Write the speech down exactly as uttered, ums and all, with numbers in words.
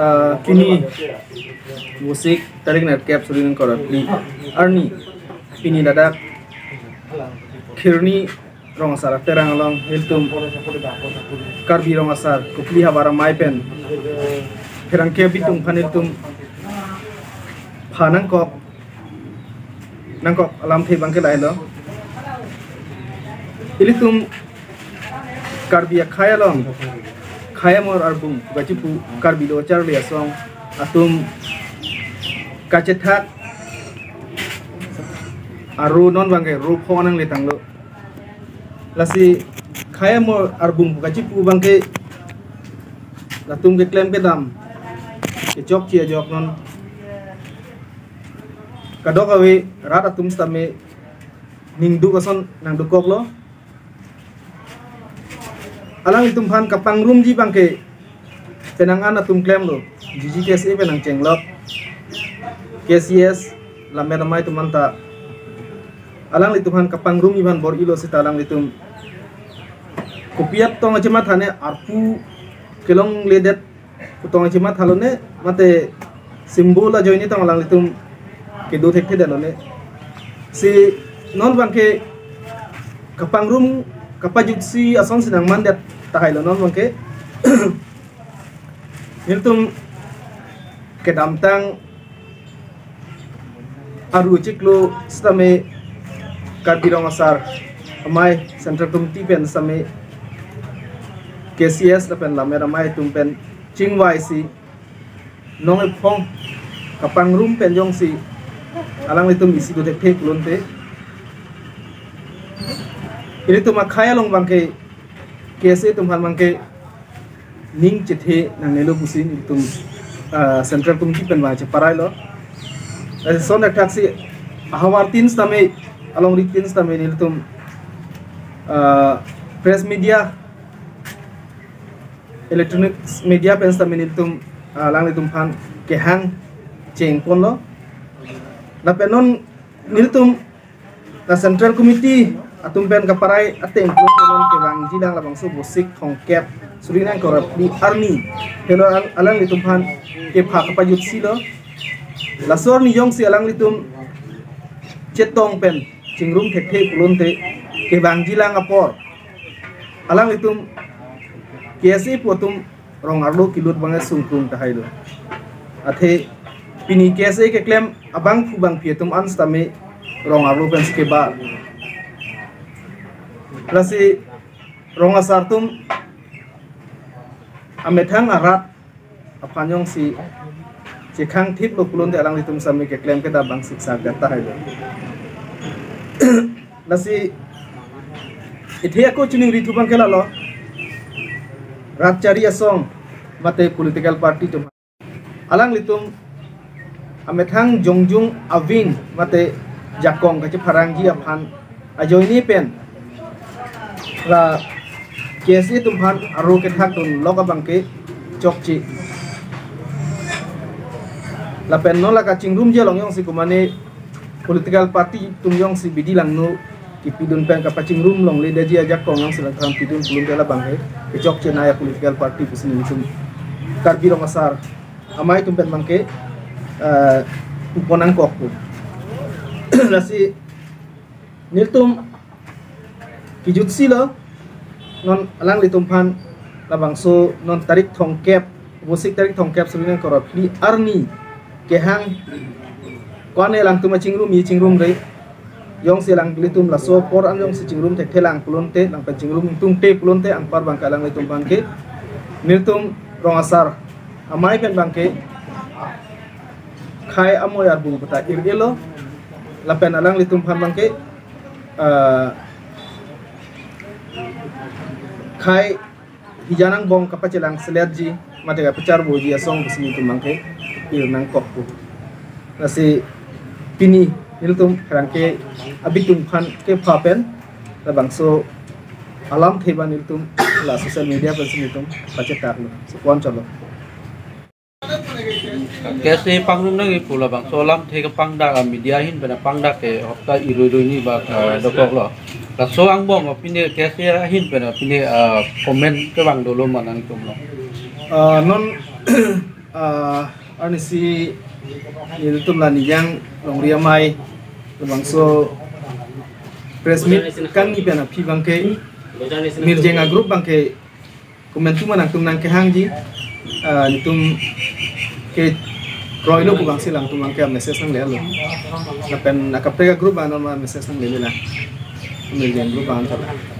Ah, pini Vosik tarik nerkep suri ningkor phli arni, pini ladak Khirni Rong Asar Terang along ilitum Karbi Rong Asar Kopili Havar Amei pen pherangke abitung aphan ilitum pha nangkok nangkok alamthe abangke lahelo. Ilitum Karbi akhei along khei amor arbung kachipu Karbi lo charli asong atum kachethak aro non abangke ro pho nangletanglo. Lasi khei amor arbung kachipu abangke latum keklem kedam kechokche ajok non kadokave rat atum sitame ningduk ason nangdukoklo. Alanglitum aphan kapangrumji abangke penang an atum klemlo, G G K S A pen nangchenglok, K C S, Lammet Amei atum anta alanglitum aphan kapangrumji aphan bor-ilo seta alanglitum kopi atong achimat hane arpu kelongledet pu tong achimat halone mate symbol ajoine tong alanglitum kedo thekthedetlo ne. Si non abangke kapangrum kapajutsi asonsi nangmandet tahai lo non abangke. Nelitum kedamtang aru chiklo sitame Karbi Rong Asar Amei Central Committee pen sitame K C S lapen Lammet Amei atum pen chingvaisi nong ephong kapangrum pen jongsi alanglitum isi dothekthe pulote ilitum akhei along abangke K S A atum aphan abangke ning chethe nangnelo pusi nelitum, ah, Central Committee pen abang cheparailo. Lason thakthaksi ahavar tin sitame, alongri tin sitame nelitum, ah, press media, electronics media pen sitame nelitum, ah, alanglitum aphan kehang chengponlo. Lapen non nelitum la Central Committee atum pen kaparai ateng pulote non kevangjilang labangso Vosik thomkep suri ningkor phli arni helo al-, alanglitum aphan kepha kapajutsilo. Laso arni jongsi alanglitum chetong pen chingrum thekthe pulote kevangjilang apor alanglitum K S A pu atum rong arlo kelut abang sungkrung tahai lo. Athe pini K S A keklem abangphu bangphi atum an sitame rong arlo pen skebar. Lasi rong asar atum amethang arat aphan jongsi chekhang thiplo pulote alanglitum sitame keklem kedam abang siksa tahai lo. Lasi ithe ako chiningrithu abangke lalo, rat chari asong mate political party atum alanglitum amethang jongjung aving mate jakong kachepharangji aphan ajoine pen la K S A atum aphan aro kethakdunlok abangke chokche. Lapen non la kachingrumji along jongsi komane political party atum jongsi bidi langno kipidun pen kapachingrum longledetji ajakong jongsi langthan pidun pulote labangke kechokche naya political party pusi nelitum Karbi Rong Asar Amei atum pen abangke, eh, pupo nangkokpo. Lasi nelitum kejutsilo non alanglitum aphan labangso non tarik thomkep, Vosik tarik thomkep suri ningkor phli arni kehang ko-an alangtum achingrumji chingrumre, jongsi alanglitum laso apor an jongsi chingrum thekthelang pulote, lang pen chingrum tungte pulote anpar abangke alanglitum abangke nelitum Rong Asar Amei pen abangke khei amoi arbung puta ir-elo. Lapen alanglitum aphan abangke, eh, khei hijan angbong kapachelang seletji mate kapacharboji asong pusi nelitum abangke ir nangkokpo. Lasi pini nelitum pherangke abitung aphan kepha pen labangso alamthe abang nelitum la social media pensi nelitum pachetaklo. Sopon cholo. K S A pangrum nangji pu labangso alamthe kepangdak a media ahin pen pangdak ke hopta irui rui ni bak, eh, dokoklo. Laso angbong pine K S A ahin pen pine, eh, comment kevang dolo ma nangtumlo. Ah, non Ah, arnisi nelitum la Nijang Longri Amei labangso press meet kangni pen aphi abangke Mirjeng a group abangke komantu ma nangtum nangkehangji, ah, nelitum ke kroilo pu abangsi alangtum abangke message nanglelo. Lapen akaprek a group abang ma message nanglelo la. Mirjeng group abang chala.